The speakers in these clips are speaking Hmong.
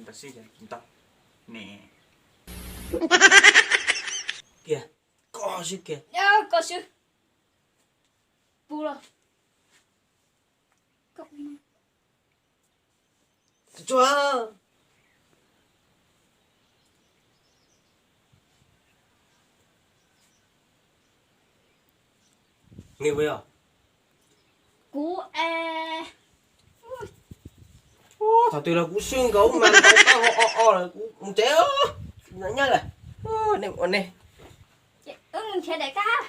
Tam sim ntau ne. Kiag, koj swb kiag. Koj swb. Pub los. Tsuag. Nws puas yog? Kuv es. Thaum twg los kuv swb nkaus mas tau tau o o lawm kuv mus tsev. Nyob lawm. Nej ua nej. Wb mus nrhiav daim kab.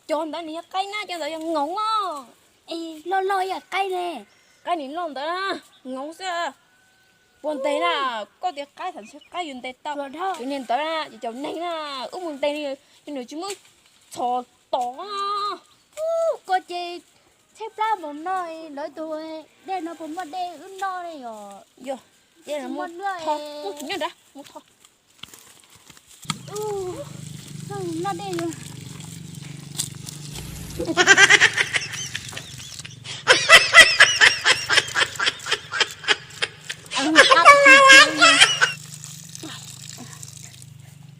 Cov ntawd nws yog qaib na, cov ntawd yog ngoov os. Es loj loj yam qaib ne. Qaib nws loj ntawd na, ngoov xwb. Puag nteg na, koj tias qaib, thaum ntshe qaib yuav ntes tau. Tus niag ntawd na, ces cov neeg na, wb mus ntes nws, nws tsis muab txhom tom. Koj ces tshaib plab mus no, lawv tus dej no puas muaj dej wb noj li os? Yog, dej no muaj noj nrad, mus tho. Noj dej.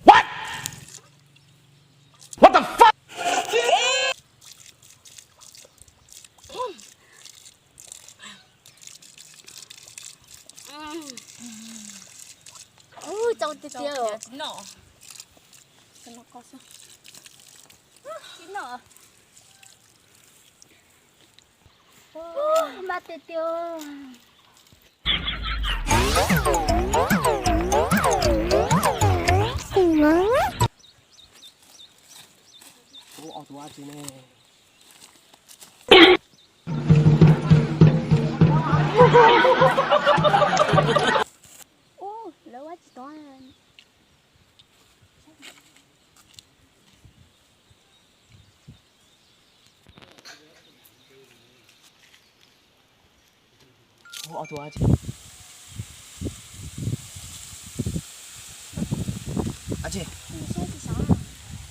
What? What the fuck? Ui, tsau tiag tiag. Tsis noj. Ua, mas tiag tiag. Ua, ob tug dab tsi ne? Ua, lawv ua tsis tau. Ua, ob tug dab tsi? Dab tsi?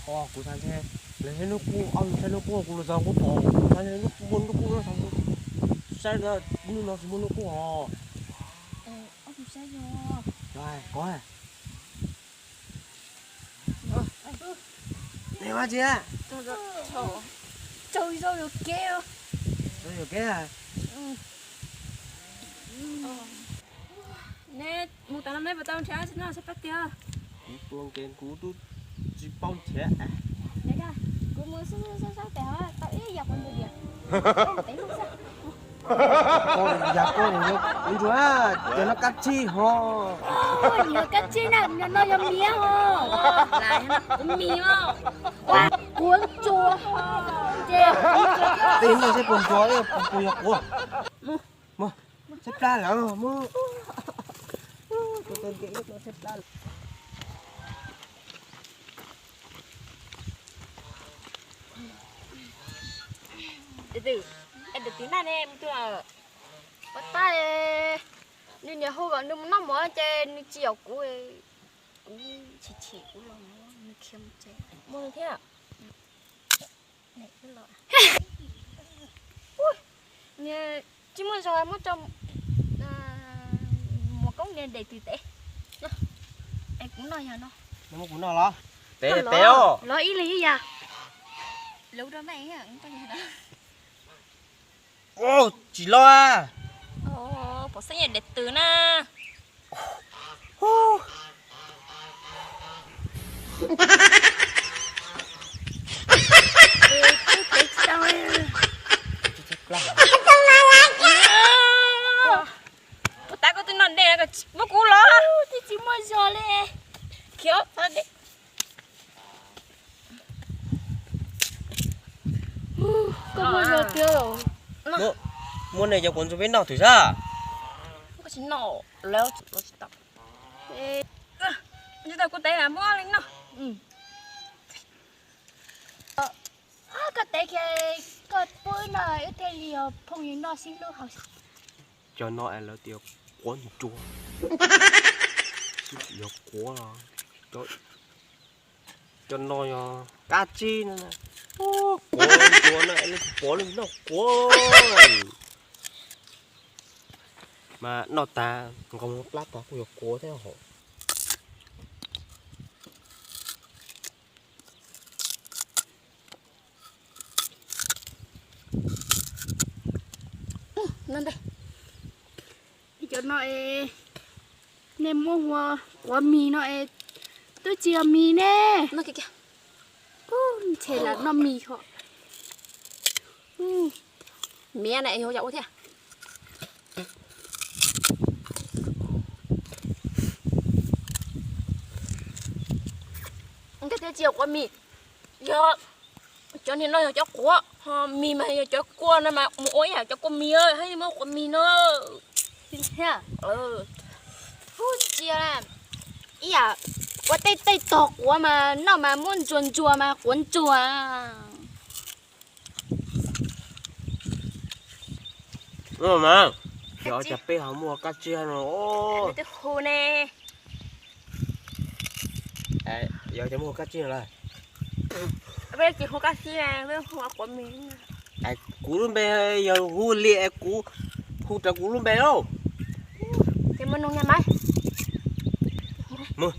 Ua, kuv xav ntshe lawv saib lub kub, ob tug saib lub kub, kuv los txog kuv pom, kuv xav ntshe lub kub, lub kub no xav saib, hnub no tsis muaj lub kub os. Kov. Neb ua dab tsi? Tsaug zog yuam kev. Zog yuam kev a? Neb mus tom no neb puas tau nrhiav dab tsi noj saib pab tiag? Kuv tuaj nkees kuv twb tsis paub nrhiav. Kuv mus xub xub xab pem hov tau ib yam qhov ntawd tiag. Koj yam koj ntsuag, cov no kab tsib ho. Yog kab tsib na, no yog miv ho. Kuv mis os. Kuv ntsuag. Tej no seb puas ntsuag, puas yog quav. Mus, tshaib plab lawm mus. Tus tus nkees tshaib plab lawm. Tus twg na ne, mus twg lawm? Ua tab, nws niam hu kom nws mus noj mov ces nws tsis yaum kuv, kuv chim chim kuv los nws khiav mus tsev. Mus thiab. Tsis muaj zog muab rau muam koob niam de twg teb. Es kuv noj yog no. Muab kuv noj los? Teb teb os. Los ib leeg ib yam. Lub rau mej. Tsis los. Pom xeeb yam de twg na. Puas tas koj twb noj dej, muab kuv los. Twb tsis muaj zog li. Khiav txog dej. Koj muaj zog tiag. Muab nej cov quav ntsuag peb noj thwm sab. Koj tsis noj, lawv tsis tau. Kuv teb mas muab li noj. Koj teb kiag, koj pub no wb thiaj li yog phooj ywg noj sib hlub haus. Cov no es lawv tias quav ntsuag. Yog quav los, cov no yog kab tsib no. Quav ntsuag no es lawv tsis pom lawv noj quav. Mas noj tas nqos plab tas kuj yog quav thiab hos. Cov no es nej muab hu ua quav mis no es twb tsis yog mis ne. Ntshe lam noj mis hos. Miv na es yuav ua thiab. Koj tias tsis yog quav mis, yog cov niag no yog cov quav, ho mis mas yog cov kua no mas mus ua ib yam cov kua mis, haj yam muab quav mis no. Ub, tsis yog, ib yam ua tej tej tog quav mas noj mas muab ntsuag ntsuag mas quav ntsuag. Mas, yog cas peb ho muaj kab tsib no? Twb hu ne. Yog cas muaj kab tsib no lawm? Peb tsis hu kab tsib, peb hu quav mis. Kuv lub npe yog hu li es kuv hu raws kuv lub npe lauj. Ces muaj nug nyaj mas. Mus,